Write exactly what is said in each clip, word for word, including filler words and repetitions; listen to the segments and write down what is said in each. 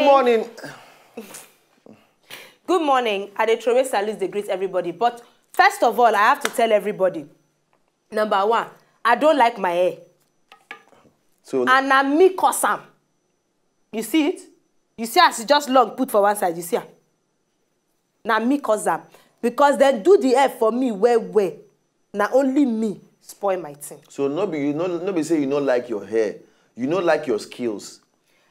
Morning. Good morning. I dey throw away salute, dey greet everybody. But first of all, I have to tell everybody. Number one, I don't like my hair. So and na me cause am. You see it? You see as e just long put for one side, you see am? Na me cause am. Because dem do the hair for me well well. Na only me spoil my thing. So no be you no no be say you no like your hair. You no like your skills.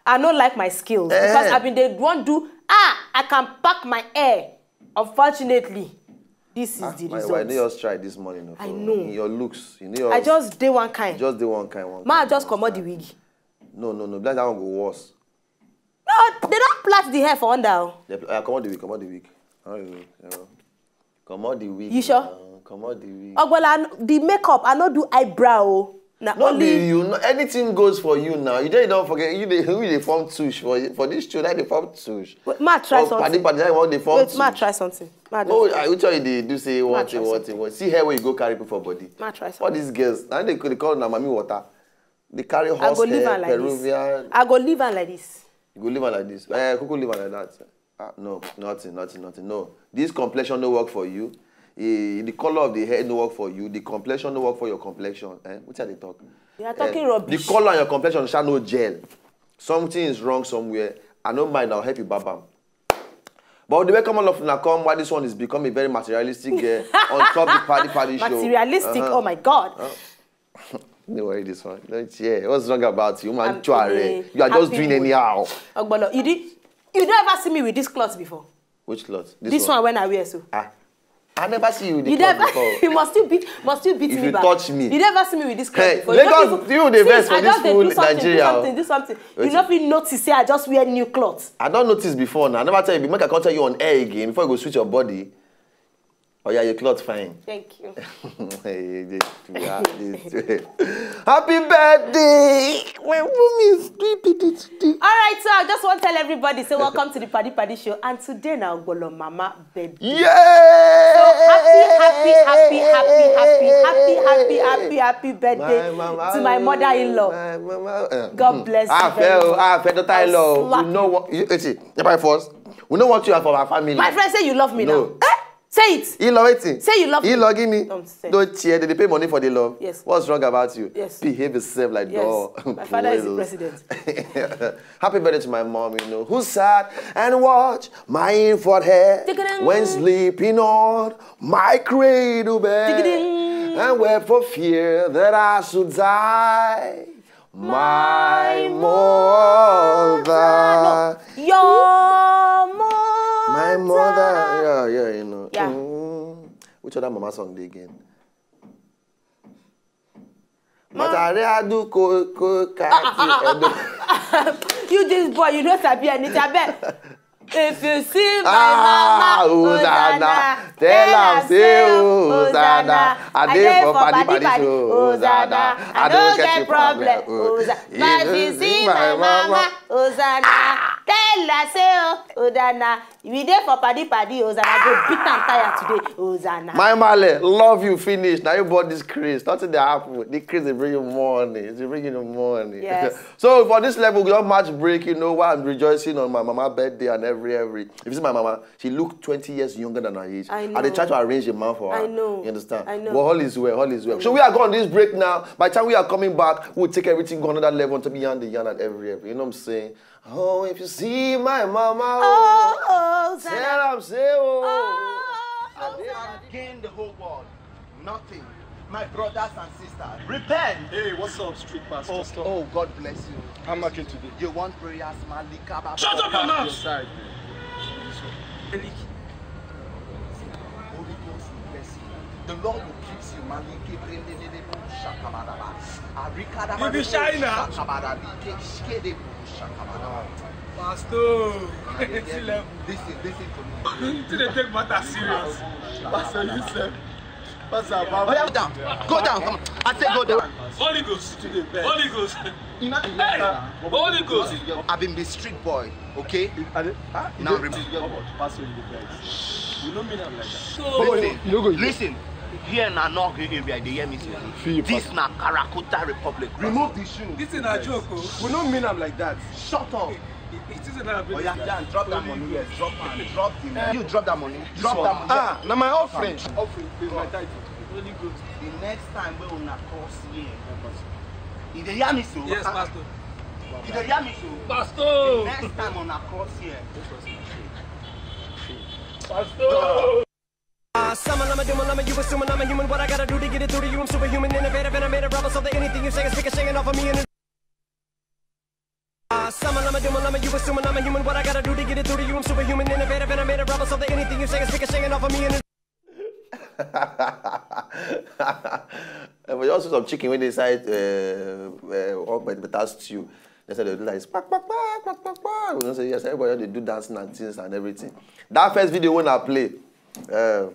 I no like my skills because I been dey wan do, ah, I can pack my hair. Unfortunately, this is the result. Ah, my wife, you just try this morning. I know. In your looks, you know. I just dey one kind. You just dey one kind, one kind. Ma just comot the wig. No, no, no. That one go worse. No, they don plait the hair for under. They pl- uh, comot the wig, comot the wig. Comot the wig. Comot the wig. You sure? Comot the wig. Ogbola, the makeup, I no do eyebrow. Na no only be you. No, anything goes for you now. You just don't forget. You dey you dey form tush for for this show. That dey form tush. Wait, ma try something. Paddy paddy, that one dey form tush. Wait, ma try something. Ma just. Oh, I will tell you, they do say what they want. See here where you go carry people for body. Ma try something. All these girls, now they could call na mami water. They carry horse hair, Peruvian. I go leave am like this. You go leave am like this. Eh, kuku leave am like that. Ah, no, nothing, nothing, nothing. No, this complexion no work for you. Eh, the color of the hair no work for you. The complexion no work for your complexion. Eh? What are they talk? You are talking rubbish. The color and your complexion shall no gel. Something is wrong somewhere. I no mind. I'll help you, babam. But the way come all of una come, why this one is becoming very materialistic girl on top the party party show. Materialistic. Uh-huh. Oh my God. Uh-huh. No worry, this one. Don't, yeah, what's wrong about you, man? You are just doing anyhow. Ogbolo, you did, you don't ever see me with this cloth before. Which cloth? This one when I wear so. Ah, I never see you with this cloth before. You must still beat, must still beat me back. If you touch me, you never see me with this cloth before. Lagos, you dey vex for this full Nigeria. Do something, do something. You no fit notice say I just wear new cloth. I don't notice before now. I never tell you. Make I come tell you on air again before you go switch your body. Oh yeah, your cloth fine. Thank you. Happy birthday. When women is happy today. All right, so I just want to tell everybody, say welcome to the Paddy Paddy Show, and today now Ogbolo Mama birthday. Yeah. So happy, happy, happy, happy, happy, happy, happy, happy, happy, happy birthday to my mother-in-law. My mama. God bless you very much. I feel, I feel daughter-in-law. You know what? You see, if I force, we know what you are for our family. My friend say you love me now. Eh? Say it. He love it. Say you love me. He love me. Don't say. Don't cheer. They pay money for the love. Yes. What's wrong about you? Yes. Behave yourself like dog. My father is the president. Happy birthday to my mom, you know, who sat and watched my infant hair when sleeping on my cradle bed and wept for fear that I should die. My mother. No. Your mother. My mother. Yeah, yeah, you know. Yeah. Mm. Which other mama song dey again? Matare adu ko ko ka ti edo. You this boy, you no sabi anything, abeg. If you see my mama, Hosanna, tell am say, oh, Hosanna. I dey for party party show, Hosanna. I no get problem, Hosanna. But if you see my mama, Hosanna, tell her say, oh, Hosanna. We dey for party party, Hosanna. Go beat am tire today, Hosanna. My male, love you finish. Now you bought this craze. Nothing dey happen. The craze dey bring you money. It's bringing you money. Yes. So for this level, we don match break, you know, why I'm rejoicing on my mama birthday and every, every. If you see my mama, she look twenty years younger than her age. I know. I dey try to arrange a man for her. I know. You understand? I know. But all is well, all is well. So we are going this break now. By the time we are coming back, we'll take everything go another level until beyond the yarn and every, every. You know what I'm saying? Oh, if you see my mama, oh, oh, tell am say, oh. Gain the whole world. Nothing. My brothers and sisters, repent. Hey, what's up, street pastor? Oh, oh, God bless you. How much today? You want prayers, Malika? Shut up your mouth! Your side. Holy Ghost will bless you. The Lord will keep you, Maliki Brindididibum Shakabaraba. Arikada. You be shy now. Shakabarabike Shkedebum Shakabaraba. Pastor, listen, listen to me. You need to take matter serious. Pastor, you sef. Pastor, go down. Go down. Come on. I say go down. Holy Ghost. Holy Ghost. You know, hey, Holy Ghost. I've been the street boy, okay? Now remember. Pastor, you guys. You know me, I'm like that. So listen, listen. Here na no area, they hear me say. This na Karakuta Republic. Remove the shoe. This is a joke, oh. We no mean am like that. Shut up. Oya, Jan, drop that money. Yes, drop am. Drop the money. You drop that money. Drop that money. Ah, na my offering. Offering, please, my title. Holy Ghost. The next time we una cross here, you dey hear me so? Yes, Pastor. You dey hear me so? Pastor. The next time una cross here. Pastor. Uh, summon, I'm a demon, I'm a you assuming I'm a human. What I gotta do to get it through to you? I'm superhuman, innovative, and I made a rubber so that anything you say is speaking, shaking off of me. And uh, summon, I'm a demon, I'm a you assuming I'm a human. What I gotta do to get it through to you? I'm superhuman, innovative, and I made a rubber so that anything you say is speaking, shaking off of me. And uh, But you also some chicken when they inside uh, uh, up at the better stew. They said they do like spark, spark, spark, spark, spark, spark. You know, say yes, everybody they do dancing and things and everything. That first video when I play, uh,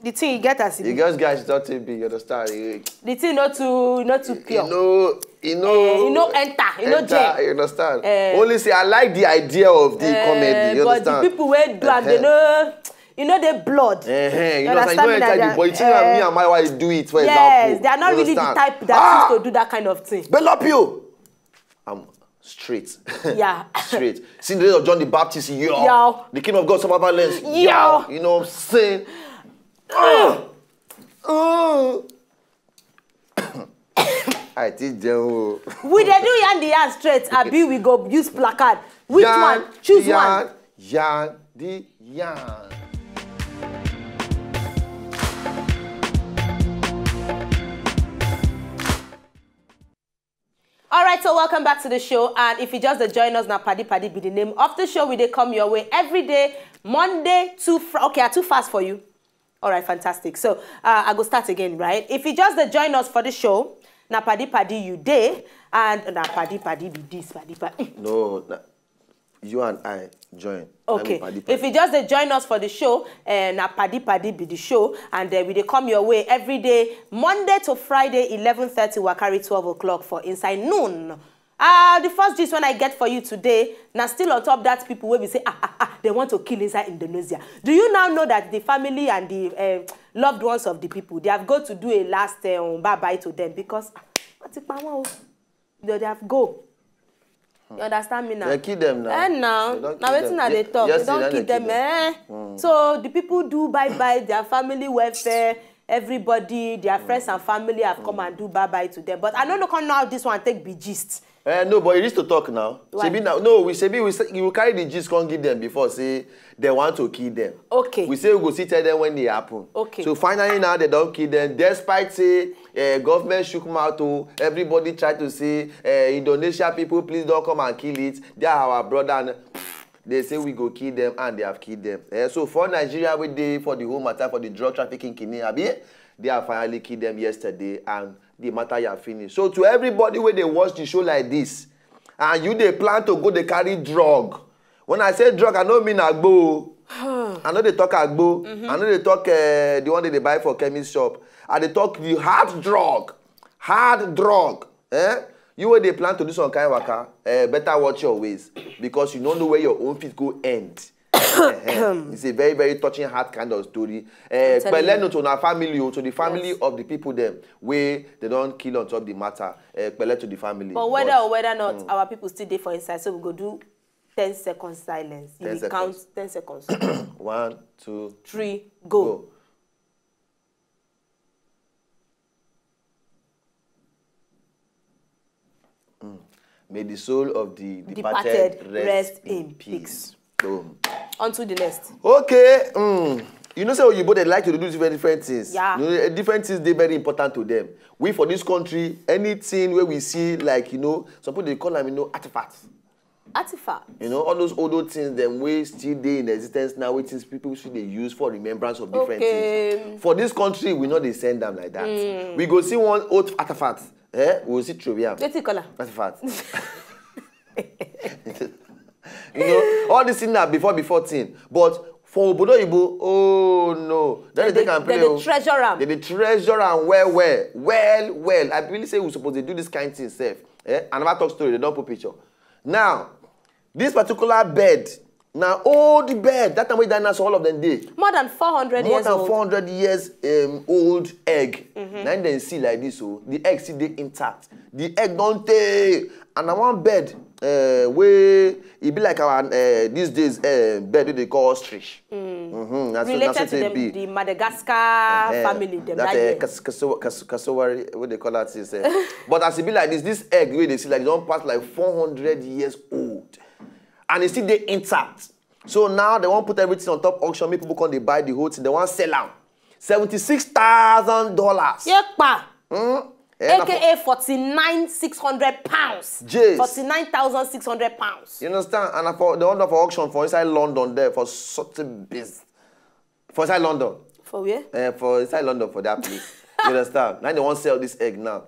The thing you get as the it. Girls guys not too big, you understand? You, The thing not too not too you pure. know, you know, Eh, you know enter, you know enter, gel. You understand? Eh. Only say I like the idea of the Eh, comedy. You but understand? The people wey do am, they Uh-huh. Know, you know they blood. Uh-huh, you You know, like, you understand know, me? enter That the, but you think eh, me and my wife do it, for yes, example. They are not You really the understand? Type that Ah! Used to do that kind of thing. Belopio! I'm straight. Yeah. Straight. See the days of John the Baptist, yo. Yo. The king of God, suffer violence, Yo. You know what I'm saying? Uh, uh. I teach them. We dey do yarn the yarn straight, abi we go use placard. Which one? Choose Yarn, one. Yarn, the yarn. All right, so welcome back to the show. And if you just dey join us now, Paddy Paddy be the name of the show. We dey come your way every day, Monday to Friday. Okay, I too fast for you. All right, fantastic. So uh, I go start again, right? If you just dey join us for the show, na Paddy Paddy you dey, and na Paddy Paddy be this, Paddy Paddy. No, na, you and I join. Na me Okay. Paddy If Paddy. You just dey join us for the show, uh, na Paddy Paddy be the show, and uh, we dey come your way every day, Monday to Friday, eleven thirty, wakari twelve o'clock for inside noon. Uh, the first gist when I get for you today, na still on top that people wey be say ah ah ah, they want to kill inside Indonesia. Do you now know that the family and the uh, loved ones of the people, they have got to do a last uh, bye bye to them because ah, wọ́n ti pa wọ́n o. They have go. You understand me now? They kill them now. Eh, now. They don't Now kill wetin them. I dey Ye- talk? They yesterday don na kill they them, kill eh? So the people do bye bye their family welfare. Everybody, their friends and family have come and do bye bye to them. But I no know come know how this one take be gist. Eh, no, but it is to talk now. Why? Shebi now, no, we shebi we say, you carry the gist come give them before say they want to kill them. Okay. We say we go sit tell them when they happen. Okay. So finally now they don't kill them. Despite say uh, government shook mouth to everybody try to say uh, Indonesia people please don't come and kill it. They are our brother. And they say we go kill them and they have killed them. Eh, so for Nigeria we dey for the whole matter for the drug trafficking kidney abi they have finally killed them yesterday and the matter ya finish. So to everybody wey dey watch the show like this and you dey plan to go dey carry drug. When I say drug I no mean agbo o. I no dey talk agbo. I no dey talk uh, the one they dey buy for chemist shop. I dey talk the hard drug. Hard drug. Eh? You wey dey plan to do some kind waka, eh, better watch your ways because you no know where your own fit go end. Eh, it's a very very touching heart kind of story. Eh, telling pẹ̀lẹ́ you. No to na family o, to the family Yes. Of the people dem wey they don kill on top the matter. Eh, pẹ̀lẹ́ to the family. But whether or whether not, our people still dey for inside, so we go do ten seconds silence. If Ten we count seconds. Ten seconds. One, two, Three, go. May the soul of the Departed, departed, rest in peace. Boom. On to the next. Okay. Mm. You know say oyibo dey like to do different different things. Yeah. You know, eh, different things dey very important to them. We for this country, anything wey we see like you know, some people dey call am you know artifacts. Artifact. You know all those old old things dem wey still dey in existence now, wey things people still dey use for remembrance of different Okay. Things. For this country, we no dey send am like that. We go see one old artifact, eh? We go see throway am. Wetin you call am? Artifact. You know all this thing na before before thing, but for obodo oyibo, oh no, dem dey They- take am play they dey o. treasure am. Dem dey treasure am well well, well well. I believe say we suppose dey do this kind thing sef. Eh? I never talk story, dem don put picture. Now, this particular bed na old bed. That time wey dinosaur all of them dey. More than four hundred More years than old. Four hundred years um, old egg. Na im dem see like this o. The egg still dey intact. The egg don tey, and na one bed uh, wey e be like our uh, these days uh, bird wey dey call ostrich. Mm-hmm. That's, related that's to them, be. The Madagascar uh, family, them that, that uh, Cassowary, what they call that is. Uh, but as it be like this, this egg wey they see like don pass like four hundred years old, and it still dey intact. So now they won't put everything on top auction. Make people come they buy the whole thing. They want sell am seventy six thousand dollars. Yepa. Mm? Eh, na for- A K A forty nine six hundred pounds. Jeez. Forty nine thousand six hundred pounds. You understand? And for the one for auction for inside London there for such a biz. For inside London. For where? Uh, for inside London for that place. You understand? Now they want sell this egg now.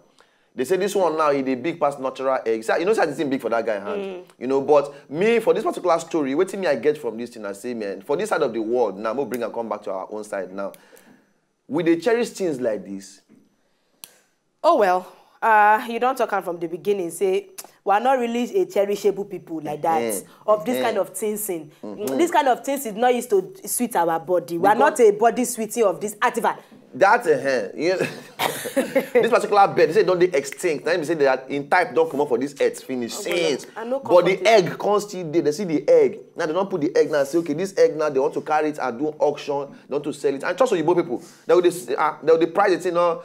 They say this one now is a big past natural egg. So, you know, something big for that guy hand. Mm. You know, but me for this particular story, what me I get from this thing, I say, man, for this side of the world, now we'll bring and come back to our own side now. We they cherish things like this. Oh well, uh, you don't talk am from the beginning. Say we are not really a cherishable people like that. Eh, of this eh. Kind of things, in mm-hmm. This kind of things is not used to sweet our body. We are not a body sweeting of this artifact. That uh, you know, this particular bird, they say don't they extinct. Now they say they are in type don't come up for this earth finish. Oh, since, but the egg constantly they, they see the egg. Now they don't put the egg now. Say okay, this egg now they want to carry it and do auction, they want to sell it. And trust you people, they will they, uh, they will they price it, you know,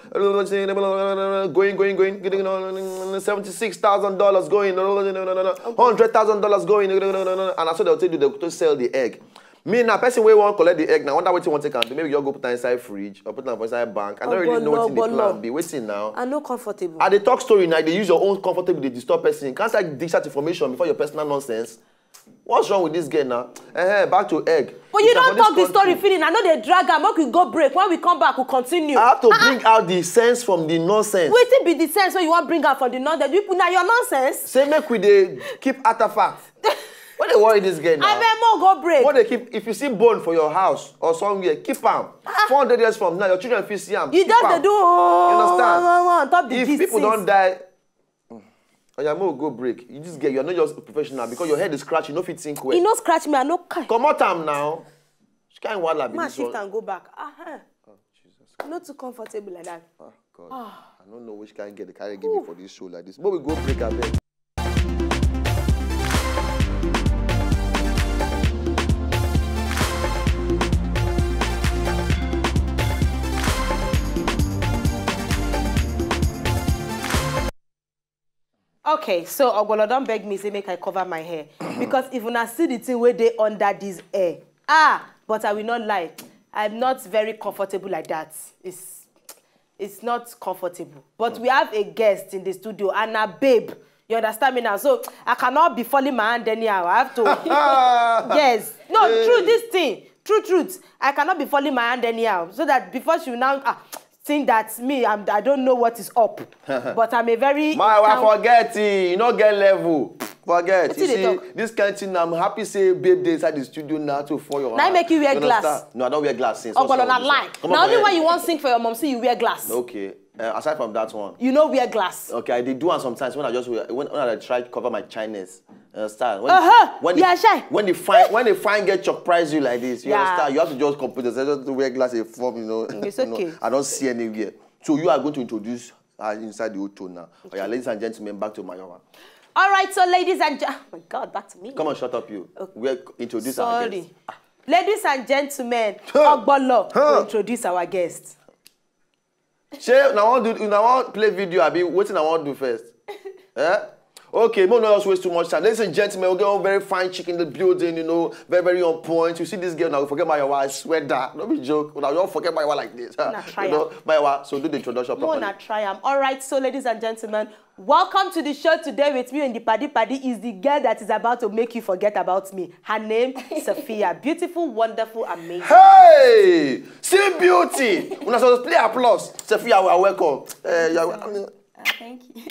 going, going, going, seventy six thousand dollars going, hundred thousand dollars going, and that's what they'll tell you. They will sell the egg. Me now, person wey wan collect the egg now, wonder wetin wan take am do. Maybe you go put am inside fridge or put am for inside bank. I don't really know wetin the plan be. Wetin now? I no comfortable. I dey talk story now. They use your own comfortable. They disturb person. Can't I dig that information before your personal nonsense? What's wrong with this girl now? Eh, back to egg. But you don't talk the story finish. I know they drag am. Make we go break. When we come back, we continue. I have to bring out the sense from the nonsense. Wetin be the sense when you want bring out from the nonsense? You put now your nonsense. Say make we dey keep artifact. What they worry this girl now? I mean, more go break. What they keep? If you see bone for your house or somewhere, keep am. Four hundred years from now, your children fit see am. You just dey do. You understand? On top the if people don't die, oh yeah, more go break. You just get. You're not just professional because your head is scratchy. You no fit think well. You no scratch me. I no care. Come out am now. Which kind of wahala be this one? Shift and go back. Ah, huh. Oh, Jesus. I'm not too comfortable like that. Oh God. Ah. I don't know which kind of get the carry give me for this show like this. But we go break abeg. Okay, so Ogolo don beg me say make I cover my hair because if una see the thing wey dey under this hair, ah, but I will not lie, I'm not very comfortable like that. It's it's not comfortable. But we have a guest in the studio and a babe. You understand me now? So I cannot be falling my hand anyhow. I have to. Yes. No, true this thing. True truth. I cannot be falling my hand anyhow. So that before she will now ah, think that me, I'm, I don't know what is up. But I'm a very. My wife forget it. You no get level. Forget. You see, this kind of thing, I'm happy say babe dey inside the studio now to for your. Now make you wear glass. No, I don't wear glass since. Oh, but on a line. Now only when you want sing for your mom, see you wear glass. Okay. Uh, aside from that one, you know wear glass. Okay, I did do one sometimes when I just wear, when, when I try to cover my shyness. Understand? When, uh-huh. When the, yeah, shy. When the fine when the fine get surprise you like this, you yeah. Understand? You have to just compose yourself just to wear glass and form. You know, it's okay. No, I don't see anywhere. So you are going to introduce her inside the auto now. Okay. Oh, yeah, ladies and gentlemen, back to Mayowa. All right, so ladies and gen- oh my God, back to me. Come on, shut up, you. Okay. We're introduce our guests. Sorry. Ladies and gentlemen, Ogbolo will introduce our guests. Shey una wan do una wan play video abi wetin I wan do first? Eh? Okay, make we no just waste too much time. Ladies and gentlemen, we get one very fine chick in the building, you know, very, very on point. You see this girl now, forget my yawa, I swear that. No be joke. Una don't forget my yawa like this. Una try you know, am. My yawa, so do the introduction properly. Una try am. All right, so ladies and gentlemen, welcome to the show today with me in the Paddy Paddy is the girl that is about to make you forget about me. Her name, Sophia. Beautiful, wonderful, amazing. Hey! See beauty! Una suppose play applause. Sophia, we are welcome. Uh, you are, I mean, uh, thank you.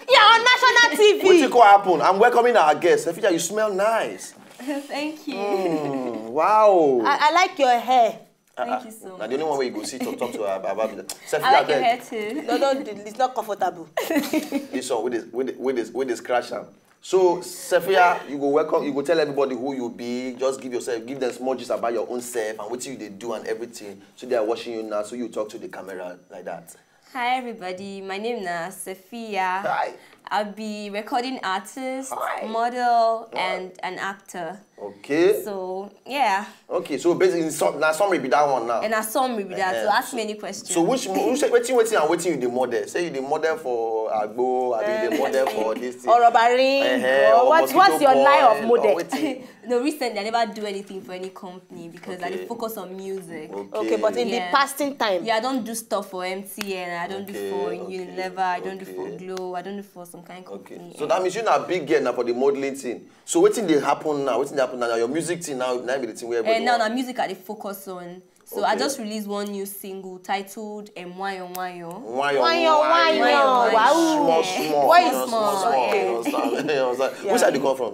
You're on national T V. Wetin come happen? I'm welcoming our guest. Sophia, you smell nice. Thank you. Mm, wow. I, I like your hair. Thank you so much. Now the only one way you go see to talk to her about it. Sophia, I like your hair too. No, no, it's not comfortable. This one with this with this with this scratch am. So Sophia, you go welcome. You go tell everybody who you be. Just give yourself, give them small gist about your own self and what you they do and everything. So they are watching you now. So you talk to the camera like that. Hi everybody, my name na Sophia. Hi. I'll be recording artist, Hi. model, and an actor. Okay. So yeah, Okay, so basically, in sum, na summary be that one now. and a summary be that. So Uh-huh. ask me any question. So which mo- which which wetin wetin and wetin you dey model? Say you dey model for agbo, abi you dey model for this thing. Or robbering. Eh-heh, Or or what, what's your mosquito line of coil, model? Or wetin? No, recently I never do anything for any company because I Okay. dey focus on music. Okay, but in Yeah. the passing time. Yeah, I don't do stuff for M T N. I don't do Okay, for okay, Unilever. I don't do for okay. Glow. I don't do for some kind of Okay. company. So that means you na big girl now for the modeling thing. So wetin dey happen now? Wetin dey happen now? Your music thing now, now be the thing where And everybody now, want. na music I dey focus on. So I Okay. just released one new single titled um, Wayo Wayo. Wayo, Wayo, wayo. Wayo, Small, wayo. small, Why small, is small, small? small, Okay. you understand? You understand? Which side you come from?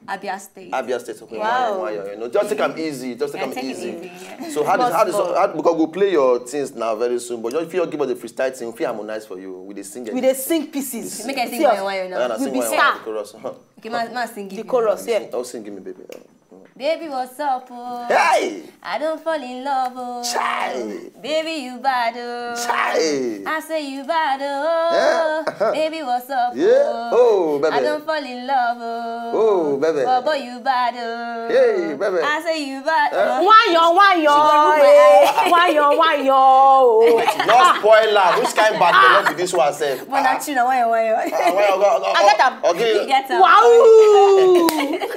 Abia State. Abia State, okay. Wow. Wayo, wayo, you know. Just take am easy. Just take Yeah, am take it easy. easy, yeah. So how does Small, how does small. how, because we'll play your things now very soon, but just if you give us the freestyle thing, we harmonize for you. We dey sing. We dey sing pieces. Make I sing See us. Wayo Wayo now. Yeah, na We sing be Wayo Wayo star. The chorus. Okay, ma, ma sing it. The chorus, yeah. Oh, sing give me, baby. Baby, what's up? Oh? Hey! I don't fall in love. Oh. Chai! Baby, you bad. Oh. Chai! I say you bad. Oh. Eh? Baby, what's up? Yeah. Oh, baby. I don't fall in love. Oh. Oh, baby. But boy, you bad. Oh. Hey, baby. I say you bad. Eh? Oh. Wayo, wayo, eh. Wayo, wayo. Oh. No spoiler. Which kind bad belle be this one sef? But not you know why why. Ah, why, why, why, I get am. Okay. You get am. Wow.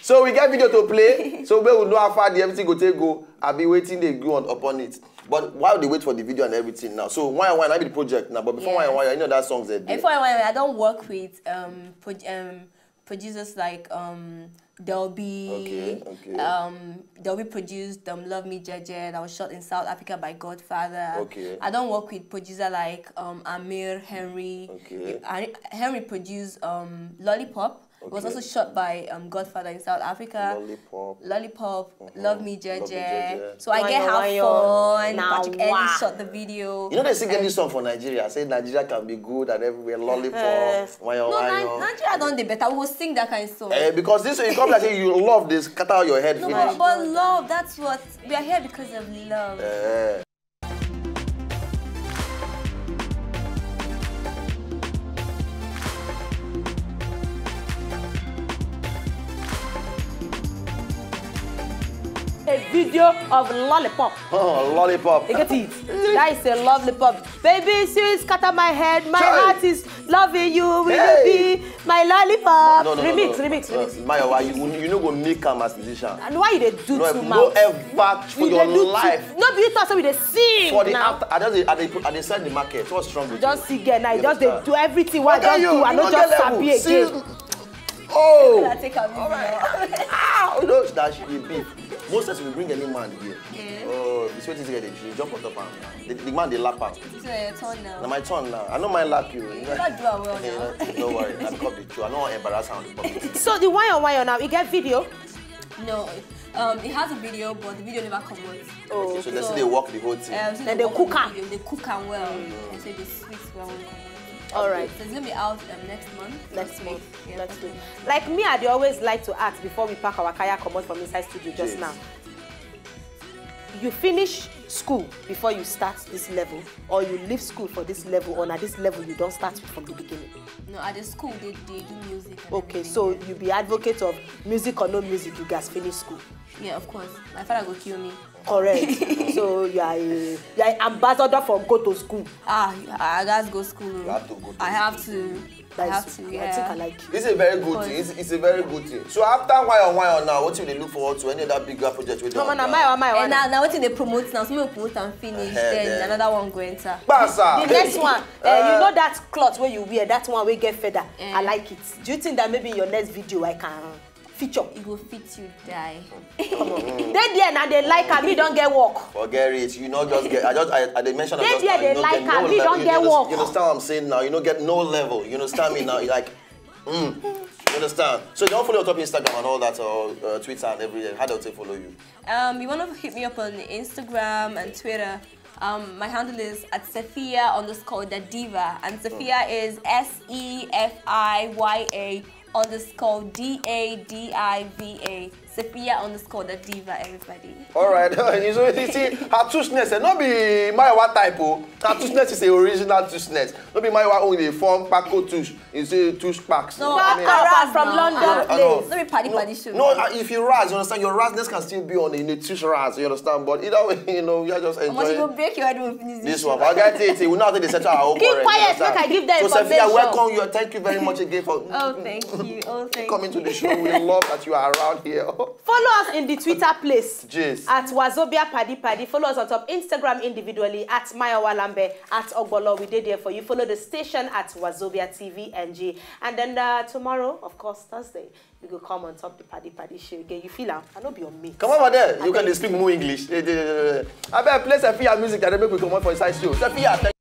So we get video to play. So we will know how far the everything go take go. I be waiting they go on upon it. But while they wait for the video and everything now. So why why not be the project now? But before why Yes. why you know that songs that day. Before I went, I don't work with um, pro- um producers like um Delby. Okay, okay. Um, Delby produced um Love Me Jeje that was shot in South Africa by Godfather. Okay. I don't work with producer like um Amir Henry. Okay. I, Henry produced um Lollipop. It was Okay. Also shot by um Godfather in South Africa. Lollipop. Lollipop, Love Me Jeje. Love Me Jeje. So I get Wayo, how wayo. fun. Nah, Patrick Ellis wah. Shot the video. You know they sing this song for Nigeria. Say Nigeria can be good and everywhere. Lollipop. Eh. Wayo, No, wayo. Ni- Nigeria don't dey better. We go sing that kind of song. Eh, because this you come like say you love this, cut out your head No, finish. but, but love, that's what we are here because of love. Eh. A video of Lollipop. Oh, Lollipop. You get it? That is a Lollipop. Baby, you scatter my head. My Chai. Heart is loving you. Will Hey. You be my lollipop? No, no, no, Remix, no. remix, No, remix. Mayowa, you, you no go make am as musician. And why you dey do No, too no much? Ever for You your dey do life. Too, no be you talk say we dey sing For the now. After, I just dey- I dey put- I dey sell the market. What's wrong with Just you? See, girl, now you You just dey understand? Do everything. Why What are just you? Do? I You no no just get sabi level. Again. See, oh, I take am easy now. Ah, you know that she dey beef. Most times we bring any man here. Yeah. Oh, the sweat is getting. She jump on top and the, the man dey lap am. So your turn now. Na my turn now. I no mind lap you. You don't do am well Eh, now. no, no worry. I come the truth. I no wan embarrass am on the public. So the wire wire now, you get video? No, um, it has a video, but the video never come out. Oh. So they still dey work the whole thing. Um, so Then they they work cook on am. the video, they cook am well. And so the sweet well. All right. So it's gonna be out um, next month. Next month. Yeah, Next week. Like me, I dey always like to ask before we pack our kaya comot from inside studio just Yes. Now. You finish school before you start this level, or you leave school for this level, or na this level you don start from the beginning? No, at the school they, they do music. And Okay, everything, so yeah. You be advocate of music or no music, you gats finish school. Yeah, of course. My father go kill me. Correct. So you are a, you are an ambassador for go to school. Ah, I gotta go school. You have to go to I have to. I have Nice. to. I Yeah. Think I like you. It's a very good thing. It's, it's a very good thing. So after why on why on now, what you dey look forward to any other bigger project? We Come on, don am I, am I, And am I? Now, now what they promote now? Some people promote and finish. Eh, Then then- another one go enter. Basa. The next one, uh, you know that cloth where you wear, that one we get feather. Eh. I like it. Do you think that maybe in your next video I can feature? It go fit you die. They there now they like am, me don't get work. Forget it. You know, just get. I just I, I dey mention. They just, there now, they you no like get no am, me level. don't You get understand- work. You understand what I'm saying now? You no get no level. You understand me now? You like, mm, you understand? So don't follow up Instagram and all that or uh, Twitter and everywhere. How do they follow you? Um, you wanna hit me up on Instagram and Twitter. Um, my handle is at Sefia underscore the diva, and Sefia is S E F I Y A underscore D A D I V A. Sepia underscore the diva, everybody. All right. You see, you see, her tushness, eh, no be Mayowa type, oh. Her tushness is the original tushness. No be Mayowa own dey form Paco tush. You see tush packs. No, I mean, Paco Raz From now. London, I know. please. No be Paddy Paddy show. No, uh, if you Raz, you understand, your Razness can still be on in a tush Raz, you understand? But either way, you know, you're just Omo, you enjoying go break your head when we finish this one. But I gotta tell you, we know how to set our own. Keep quiet, make I give them So, Sophia, information. Welcome you. Thank you very much again for Oh, thank you. Oh, thank coming to you. The show. We love that you are around here. Follow us in the Twitter place Jeez. At Wazobia Paddy Paddy. Follow us on top Instagram individually at Mayowa Lambe at Ogbolo. We dey there for you. Follow the station at Wazobia T V N G. And then uh, tomorrow, of course, Thursday, we go come on top the Paddy Paddy show again. You feel am? I no be on me. Come over there. You can speak more English. Eh, eh, eh, eh. I bet play Sophia music and then make we come on for inside show. Sophia, thank